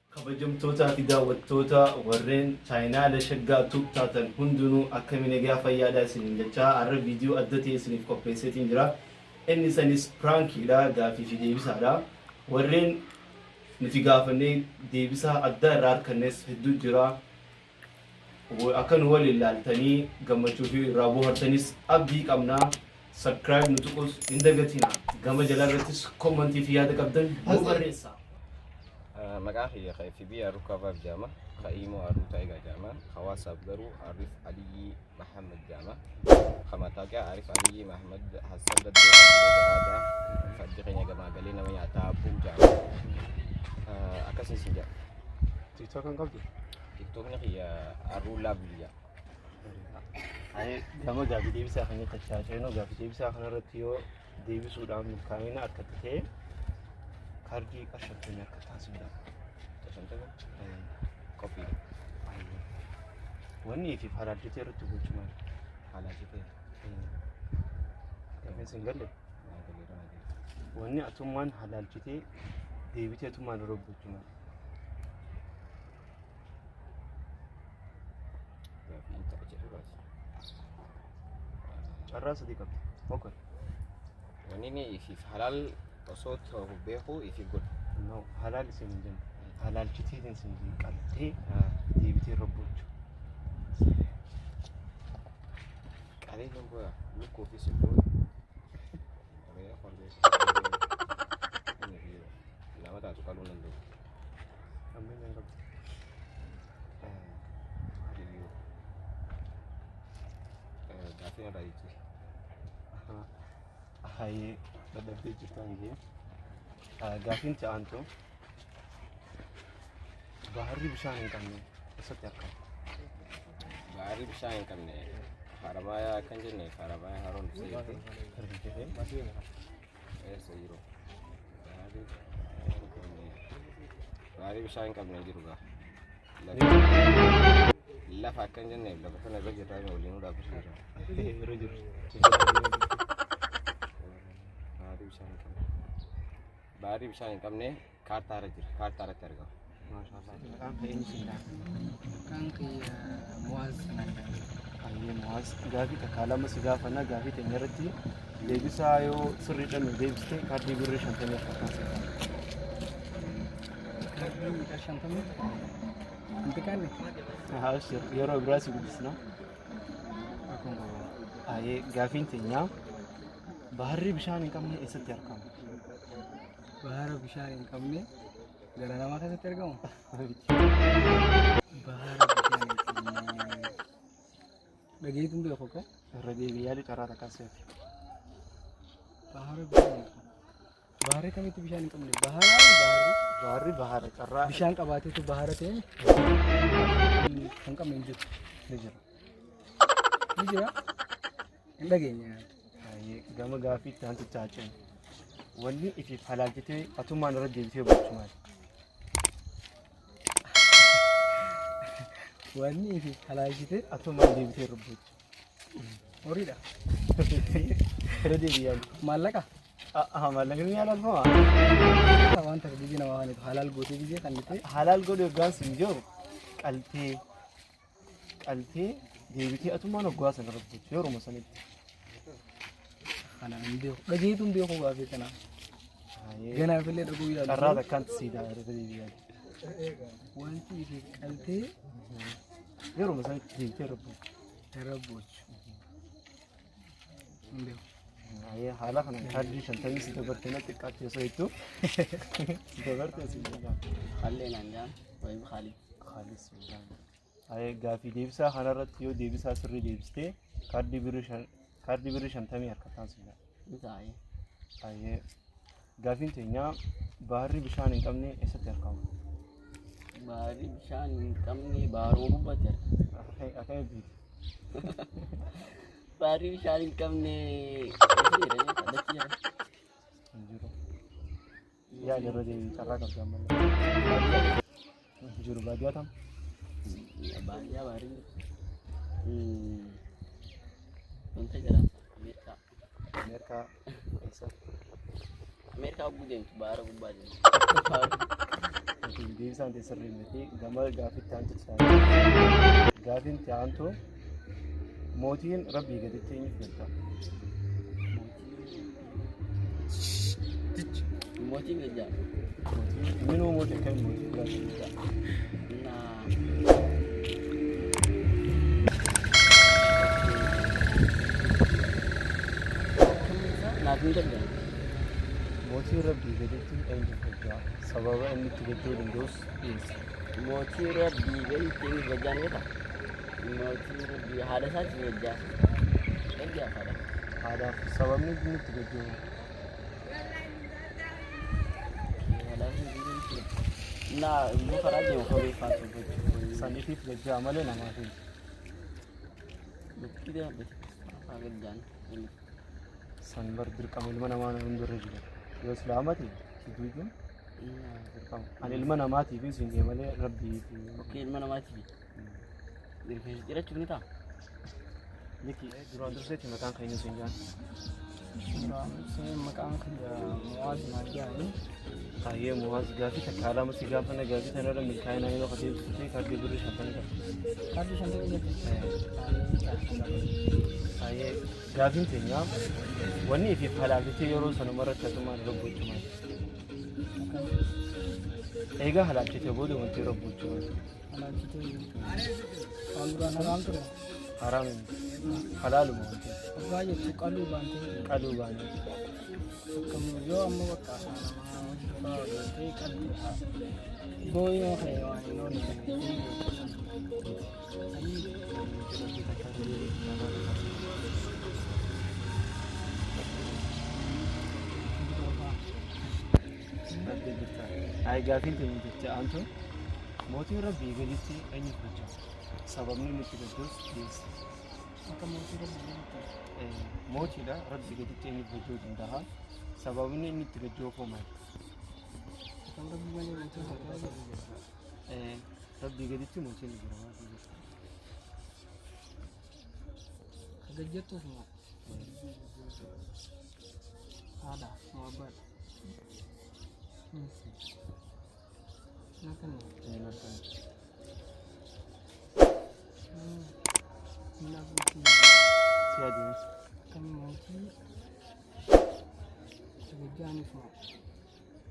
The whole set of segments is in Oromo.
Kabajamtootaa fi daawwattoota warreen chaayinaala Shaggaa Tube taatan hundinuu akkami nagaa fayyaadhaa isiniin jechaa har'a viidiyoo adda ta'e isiniif qopheesseetiin jira. Inni sanis piraankiidha gaafii fi deebisaadha. Warreen nuti gaafannee deebisaa addaa irraa argannes hedduu jira. Akka nu waliin laaltanii gammachuu fi irraa bohaartanis abdii qabna. Subscribe nu tuquus hin dagatina. Gama jalaa irrattis kommantii fi yaada qabdan nu barreessaa. Maqaa kiyya ka FB Aruu Kabaab jedhama. Ka Imo Aruu Taayigaa jedhama. Ka WhatsApp garuu Arif Aliyyii Mahammed jedhama. Ka Mataaqiyaa Arif Aliyyii Mahammed Hassan Daddoo Qabilee Garaadaa. Faddi keenya gamaa galee nama nyaataa Abbuu jedhama. Akkasiin sin jedha. TikTok kan qabdu? TikTokni kiyya Aruu Laavli jedhama. Gama gaaffii deebisaa kan tachaa ceenuu gaaffii deebisaa kanarratti yoo deebisuudhaan milkaa'ina argatte ta'e kaardii qarshamtanii harka taasisuudha. Shantama qophiidha. Wanni fi halaalchitee irratti gochuu maali? Halaalchitee. Gaaffiin sin galle Naa galeera naa galeera. wanni atummaan halaalchitee deebitee atummaan irra gochuu maali? Gaaffii tapha jedhu baasi. Carraa sadii qabdi. Okay. Wanni inni ifiif halaal osoo ta'u beeku ifiif godhu. No, halaal isin hin jennu. Halaalchiteetiin sin qaltee deebitee irra gochuu. Qalee kan bu'aa lukkuu fi simboo. Re'ee korbeessa. Nama taatu qaluu hin danda'u. Ammayyaa hin qabdu. Maaliyyuu. Gaaffii irraa jijjiiri. Hayyee dadhabdee jirtu hangee. Gaaffiin ta'antu baharri bishaan hin qabne eessatti argama? Baharri bishaan hin qabne Haramaayaa akkan jenne Haramaayaa haroon ibsa jirti. Eessa jiru? Baharri bishaan hin qabne. Baharri bishaan hin qabne hin jiru gaa. Lafa akkan jenne lafa sana irra jirraa waliin dhaabbachuu jira. Irra jiru. Baharri bishaan hin qabne. Baharri bishaan hin qabne kaartaa irra jira. Kaartaa irratti argama. Maashaallah. Maqaan kee eenyu siin jedhama? Maqaan kiyya Muwaaz naan jedhama. Hayyee Muwaaz gaafii takkaa lama si gaafanna gaafii teenya irratti deebisaa yoo sirriidhaan nu deebiste kaardii birrii shantamii afur kan si kenna. Kaardii qar shantamii hin xiqqaanne? Abshir yeroo biraa si guddisna. Akkuma qabu. Hayyee gaafiin teenyaa baharri bishaan hin qabne eessatti argama? Bahara bishaan hin qabne gara namaa keessatti argamu. Bahara bishaan hin qabne. Dhageetuun beeku akka Irra deebi'ee yaali carraa takkaa seeti. Bahara bishaan hin qabne. Baharri kamitti bishaan hin qabne? Bahara baharri Baharri bahara carraa bishaan qabaateetu bahara ta'e kan qabne hin jiru. ni jira. Ni jira. Hin dhageenye. Hayyee gama gaafiitti hantu taaceen. Wanni ifiif halaalchitee atummaan irra deebitee gochuu maali? Wanni ifi halaalchitee Atummaan deebitee irra gochuu. Horiidha. Irra deebi'ee yaali. Maallaqa. Maallaqni ni halaalfama. Waan takka gizee namaa kan halaal gootee gizee kan ta'e Halaal godhu yoggaan sin jiru qaltee qaltee deebitee atummaan hoggaa sana irra gochuu yeruma sanitti. Kana hin beeku. Dhageetu hin beeku gaafii kana. Ganaaf illee dhaguu yaalu. Carraa takkaan siidaa irra deebi'ee yaali. Wanti ifi qaltee Yeruma sanitti deebitee irra gochuu. Irra gochuu. Hin beeku. Hayyee haala kanaan kaardii shantamii si dabarte natti xiqqaatti osoo jettu si dabarte si jedhama. Kallee naan jedhan wayii Khaalid. Khaalid Suudaan. Hayyee gaafii deebisaa kanarratti yoo deebisaa sirrii deebistee kaardii birrii shan kaardii birrii shantamii harkataan si jedha. Ni taa'ee. Hayyee gaafiin teenyaa baharri bishaan hin qabne eessatti argama? Baharri bishaan hin qabne baharuma gubbaatti argama. Akkamitti? Baharri bishaan hin qabne eessa jira jechuudha? Dachii jala. Hin jiru. Yaali irra deebii carraa qabdi ammallee. Hin jiru baadiyyaa tam. Baadiyyaa baharri hin jiru. Wanta jira Ameerikaa. Ameerikaa eessa? Ameerikaa hogguu deemtu baara gubbaa deemtu. Deebisaan ta'e sirrii miti. Gama gaafitti aantu gaafiin itti aantu mootiin rabbii gaditti eenyuuf galcha? Mootiin gajjaa. Mootiin minuu mootii akkamii mootii biraatti galcha? Naa. Naaf hin galle. Mootiin rabbii gaditti eenyuuf galcha? Sababa inni itti galchuu danda'us dhiyeessa. Mootii rabbii gaditti eenyuuf gajjaa ni beektaa? Mootii rabbii haadha isaatti gajjaa. Gajjaa haadha. Haadhaaf sababni inni itti galchuu Naa immoo karaa deemu kophee fa'aa tolfachuu. saniitiif gajjaa malee namaaf hin. Lukkii dhaabbate fa'aa gajjaan. San bar dirqama ilma namaa hundarra jira. Yoo islaamati sujuuduun dirqama. Ani ilma namaatiif isin jee malee rabbii fi Okkee ilma namaatiif. Rifeensa cirachuuf ni ta'a. Liki duraan durseetti maqaan keenya isin jaan. Duraan dursee maqaan kiyya Muwaaz naan jedhani. Baay'ee Muwaaz gaafii takka alama si gaafanna gaafii tanarra milkaa'inaa yoo ka deebistu ta'e kaardii birrii shantama qaba. Kaardii shantama jette? Baay'ee gaafiin teenya wanni ifiif halaalchitee yeroo sanuma irratti hatummaan rabbochuu maali? Eegaa halaalchitee booda wanti rabbochuu maali? Halaalchitee waan duraan haraam ture. Haraam miti. Halaaluma wanti. Abbaa jettu qaluu baantee Qaluu baanee. akkam yoo amma bakka namaa hojii fa'aa hojjettee qalbii ta'a. Booyoo ka'e waan hin oolle. Ay gaafiin teenya jecha aantu mootiin rabbii gaditti eenyuuf galcha? Sababni inni itti galchus dhiyeessa. Akka mootii rabbii gaditti. Mootiidha rabbii gaditti eenyuuf galchuu danda'a? Sababni inni itti galchuuf hoo maali? Akkam rabbii malee mootiin takkaa jiru. Rabbii gaditti mootiin ni jira maal jira? Ka gajjattuuf moo? Haadha moo abbaadha? Nakkanne. Inni abbootii Si adeemas. akkam mootii isa gajjaaniif moo?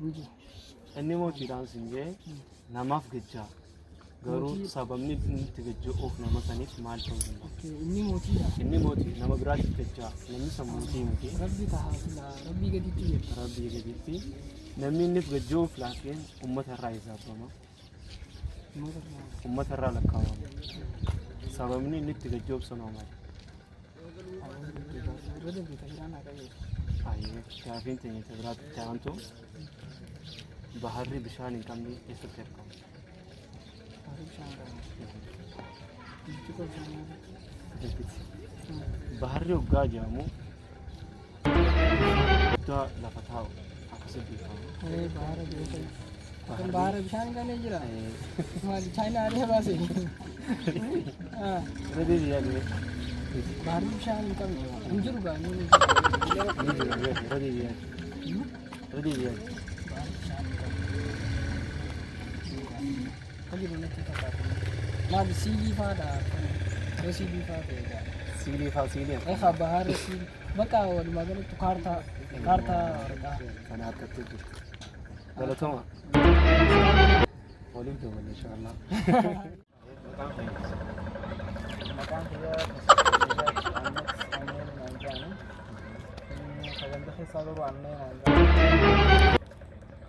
Hin jiru. Inni mootiidhaan sin jee namaaf gajjaa. Garuu sababni inni itti gajja'uuf nama saniif maal ta'uu danda'a? Okkee inni mootiidha. Inni mootii nama biraatiif gajjaa. Namni san mootii miti. Rabbi tahaa silaa rabbii gaditti jedhu. Rabbii gaditti namni inni gajja'uuf laakiin uummata irraa hisaabama. Uummata irraa lakkaawama. Sababni inni itti gajja'uuf sanoo maali? Irra darbe biraan haa qabeessu. Ayyee gaafiin teenya ta biraatti itti aantu baharri bishaan hin qabne eessatti argama? Baharri bishaan qabne. Burcuqqoo bishaanii irratti. Baharri hoggaa jedhamu guddaa lafa taa'u akkasitti beekama. Ee bahara beekan. Kan bahara bishaan hin qabne jira. Maali chaayinaa baase. Irra deebi'aa deemee. Baharri bishaan hin qabne hin jiru gaa inni Ni jira irra deebi'aa. Irra deebi'aa. Baharri bishaan hin qabne. Akka jiru natti fakkaata. Maali siilii fa'aadha kan yoo siilii fa'aa ta'e gaa. Siilii fa'aa siilii. Egaa baharri siilii bakka walumaa galatti kaartaa kaartaa waraqaa. Kana harkatti jirtu. Galatoma. Waliif daballe inshallah. Maqaan keenya. Maqaan kiyya Ahmed Ameen naan jedhani. Sagantaa keessaa garuu Ameen naan jedhani.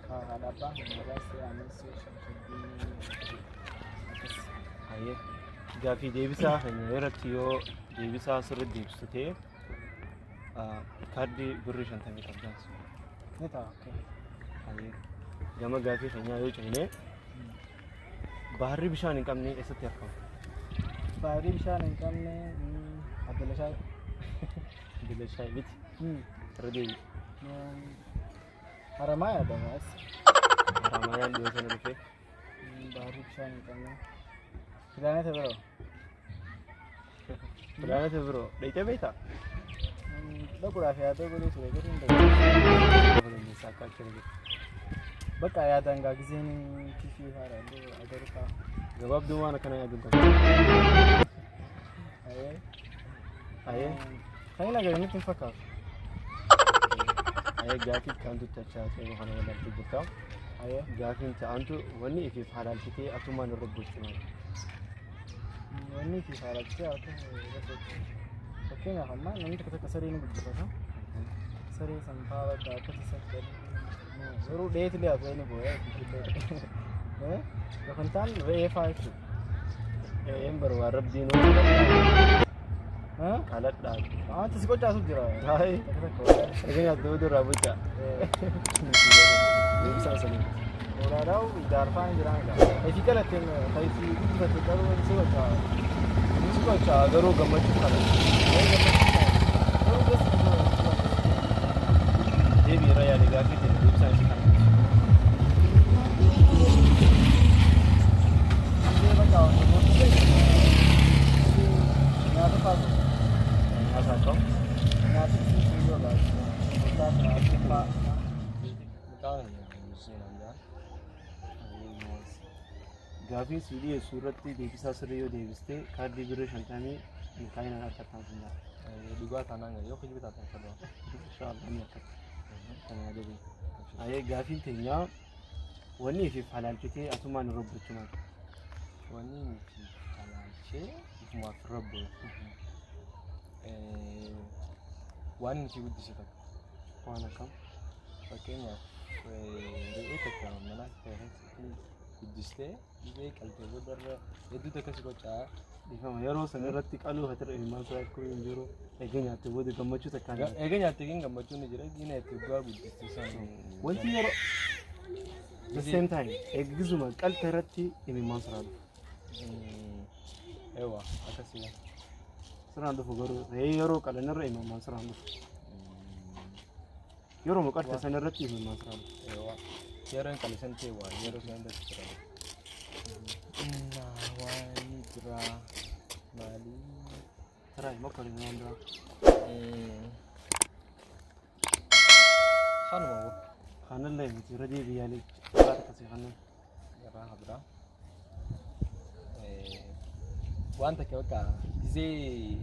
Haadha abbaan kun maqaa isii Ameen Shamsuddin akkas. Hayyee. Gaaffii deebisaa keenya irratti yoo deebisaa sirriitti deebistu ta'e kaardii birrii 50 qabdaas. Ni ta'a okay. Hayyee. Gama gaaffii keenyaa yoo ceene baharri bishaan hin qabne eessatti argama? Baharri bishaan hin qabne Abdalashaa. Abdalashaa miti. Irra deebi. Haramayaa dha. Haramayaan dhiyoo sana dhufe. Baharri bishaan hin qabne. Pilaaneeta biroo. Pilaaneta biroo dheeyitee beektaa? Dhaquudhaaf yaada godhee ture garuu hin dandeenye. Akka achi jiru. Bakka yaadaan gaa giseen tiifii haadha illee agaruu ta'a. Gabaabduu waan akkana yaaduu hin qabdu. Ayee. Ayee. Kan inni agarre nutti hin fakkaatu. Ayee gaafii kaantu tachaa ta'e kana walaaltee jirta. Ayee. Gaafiin ta'antu wanni ifiif halaalchitee atumaan irra bulchu maali? Wanni fi haalachitee harka irra fakkeenyaaf amma namni tokko tokko saree ni guddifata. Saree san fa'aa bakka akkasii san garuu dheeti illee haa ta'e ni boo'a. Yookaan ta'an re'ee fa'aa jechuudha. Een barwaa rabbiin qaladhaa. Wanti si qocaasuuf jira. Hayi. Tokko tokko wallaahi. Egaa nyaattee irraa bulcha. Deebisaa sanii. Olaadhaa ijaarfaa hin jiraan egaa. Ifii qalatteen kan ifii guddifatte garuu si qocaa. Si qocaa garuu gammachuu qaba. Garuu gosti Deebii irra yaade gaafii ta'e deebisaan isii kana. Ishee bakka nyaata fa'aa godhu. Nyaata akkam? Nyaata isii yoo gaafii. Fa'aa. Maqaan Museen Hamdaa. Gaafii si dhiyeessu irratti deebisaa sirrii yoo deebiste kaardii birrii 50 milkaa'inaan harkattaan sun jira. Dhugaa taanaan yoo kijiba taatan fadhaa. Inshaallah ni harkatta. Kana yaada beeku. Ayee gaafiin teenyaa wanni ifiif halaalchitee atumaan irra bulchu maali? Wanni nuti halaalchee ifumaaf rabbu waan nuti guddise takka. Waan akkam? Fakkeenyaaf re'ee takka mana keessatti guddistee dhibee qaltee boodarra hedduutu akkasii qocaa. Dhiifama yeroo san irratti qaluu fatirra ilmaan isaa akkuma hin jiru eegee nyaattee booda gammachuu takkaan nyaata. Eega nyaattee gin gammachuun ni jira gina itti dhugaa guddistee san. Wanti yeroo the same time eeggisuma qalta irratti imimmaan sirraa dhufu. Ewa akkasii. Sirraan dhufu garuu re'ee yeroo qalan irra imimmaan sirraan dhufu. Yeroo qalta san irratti imimmaan sirraa dhufu. Ewa yeroo hin qalisan ta'e waa yeroo san irratti sirraa dhufu. Innaa waan biraa maalii? Taraa mokkoliin waan biraa. Kanuma woo. Kanallee miti irra deebi'aalee biraa akkasii kanan. Irraa biraa. Waan takka bakka gizee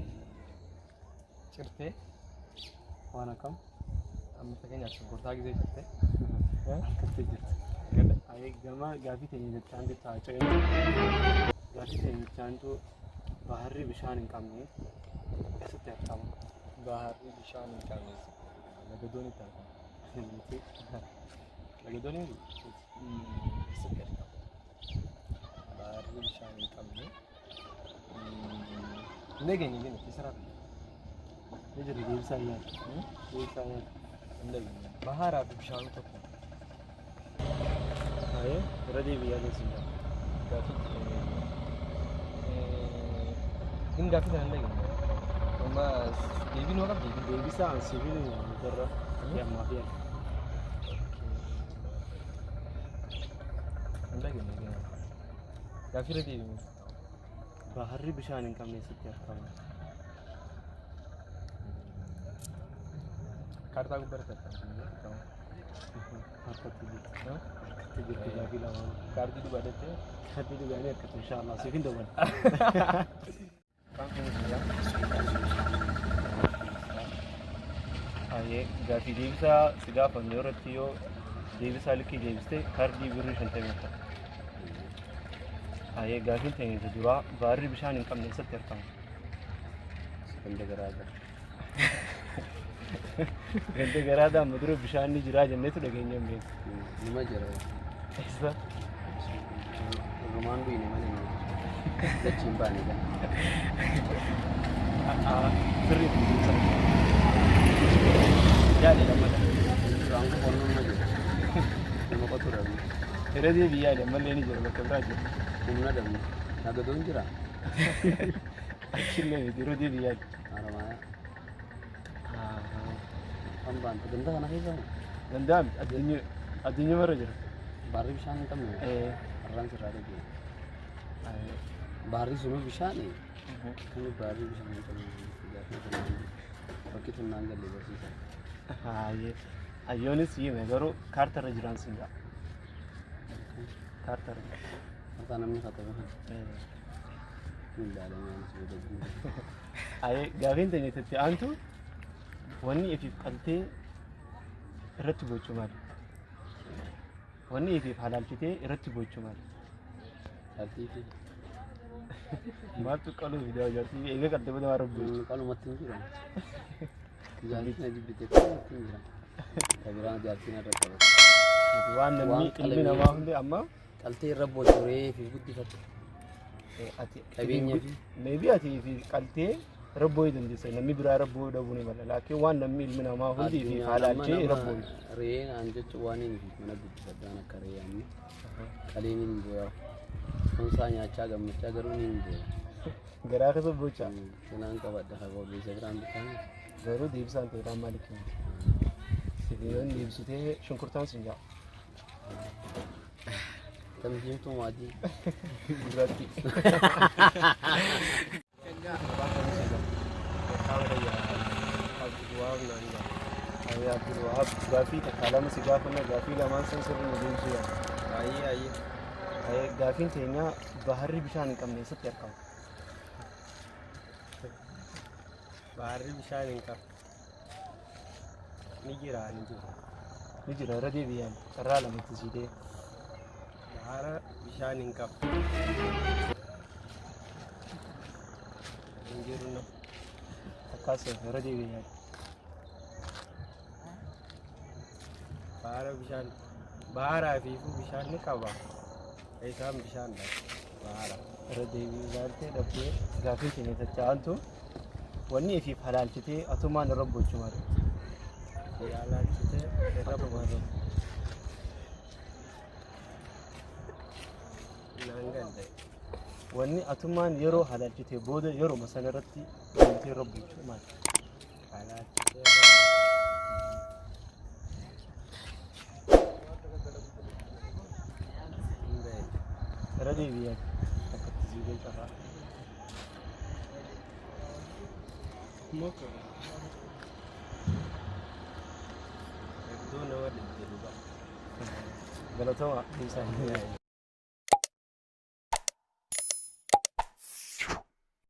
cirtee Waan akkam? Amma fakkeenyaaf shunkurtaa gizee cirtee. Harkattee jirti. Gala. Ayee gama gaafii teenya jechaan ta'a ce'ee gaafii teenya jechaantu baharri bishaan hin qabne eessatti argama? Baharri bishaan hin qabne laga dooniitti argama. Miti. Laga doonii miti? Eessatti argama? Baharri bishaan hin qabne. Hin dhageenye gini keessa raafne. Ni jira deebisaa yaada. Deebisaa yaada. Hin dhageenye. Baharaa fi bishaan tokko. Ayee irra deebi'aa yaada jira. Gaafii hin gaafii sana hin dhageenye. Amma deebiin waa qabdi. Deebisaa an sibiilii nyaannu irra ammaa fi yaada. Hin dhageenye gini. Gaafii irra deebiin. Baharri bishaan hin qabne eessatti argama? Kaartaa gubbaatti argama. Harkatti jirti. Harkatti jirti gaafii lamaan. Kaartii dhugaa jettee. Kaartii dhugaanii harkatti inshaallah siif hin dabala. Ayee gaafii deebisaa si gaafanne irratti yoo deebisaa likkii deebiste kaardii birrii 50 ta'a. Ayee gaafiin teenya duraa baharri bishaan hin qabne eessatti argama? Ganda garaagaraa. Ganda garaadhaa amma dura bishaan ni jiraa jenneetu dhageenya hin beeku. Nima jira. Eessa? Irrumaan dhuyne malee nima jira. Dachi hin baane gana. Sirrii fi deebisaa. Yaada lammata. Duraan qonnoo nima jira. Nama qotuu dhabne. Irra deebii yaada ammallee ni jira bakka biraa jira. Humna dhabne. Nagadoon jira. Achillee miti irra deebii yaada. Haramaaya. Kan baante ganda kana keessa moo? Danda'ame addunyaa addunyaa irra jira. Baarri bishaan hin qabne. Har'aan sirraa dhagee. Baharri sunuu bishaani. Kami baharri bishaan hin qabne. Gaafii kana bakki tun naan galle barsiisa. Hayyee. Ayyoonis hime garuu kaartarra jiraan siin ja'a. Kaartarra. Harkaa namni katabe kana. Hin ilaalamee anis booda jiru. Hayyee gaafiin teenya itti aantu wanni ifiif qaltee irratti gochuu maali? Wanni ifiif halaalchitee irratti gochuu maali? Jaartii fi Maaltu qaluu fidaa jaartii eega qaltee booda waan rabbi namni qalumatti hin jiran. Jaartii na jibbite qalumatti hin jiran. Ka biraan jaartiin irra qabate. Waan namni Waan ilmi qalamee namaa hundi amma qaltee irra bocoree fi guddifatte. Ati Qabeenya fi maybe ati fi qaltee rabboo dandeessa namni biraa rabboo dhabuu ni mala laakiin waan namni ilmi namaa hundi fi Addunyaan amma halaalchee nama rabboo. Re'ee naan jechuun waan inni fi mana guddifadhaan akka re'ee amma qalee ni hin boo'a. Foonsaa nyaachaa gammachaa garuu ni hin boo'a. Garaa keessa bochaa. Sinaan qabadha kan ogeessa biraan bitaan. Garuu deebisaan ta'eedhaan maaliif kennu? Yoon deebisitee shunkurtaan sin jaa. Tam diimtuu maatii. Gurraatti. Abdul Wahab gaafii takka lama si gaafanna gaafii lamaan san sirrii nu deebisuu yaala. Ayyee ayyee. Gaafiin teenya baharri bishaan hin qabne eessatti argama? Baharri bishaan hin qabu. Ni jira ni jira. Ni jira irra deebi'aan carraa lamatti siidee. Bahara bishaan hin qabu. Hin jiru na. Takkaas irra deebi'aan. Bahara bishaan baharaa fi bishaan ni qaba. Isaan bishaan dha. Bahara. Irra deebi'ee ilaaltee dhabdee gaafii keenya tacha'antu wanni ifiif halaalchitee atumaan irra bochuu maali? Yaalachitee irra Atumaan irra. Naan galle. Wanni atumaan yeroo halaalchitee booda yeroo sana irratti deemtee irra bochuu maali? Halaalchitee irra hin beeku. Irra deebi'aan akkatti siidee carraa. Hedduu nama dhibde dhugaa. Galatooma deebisaa.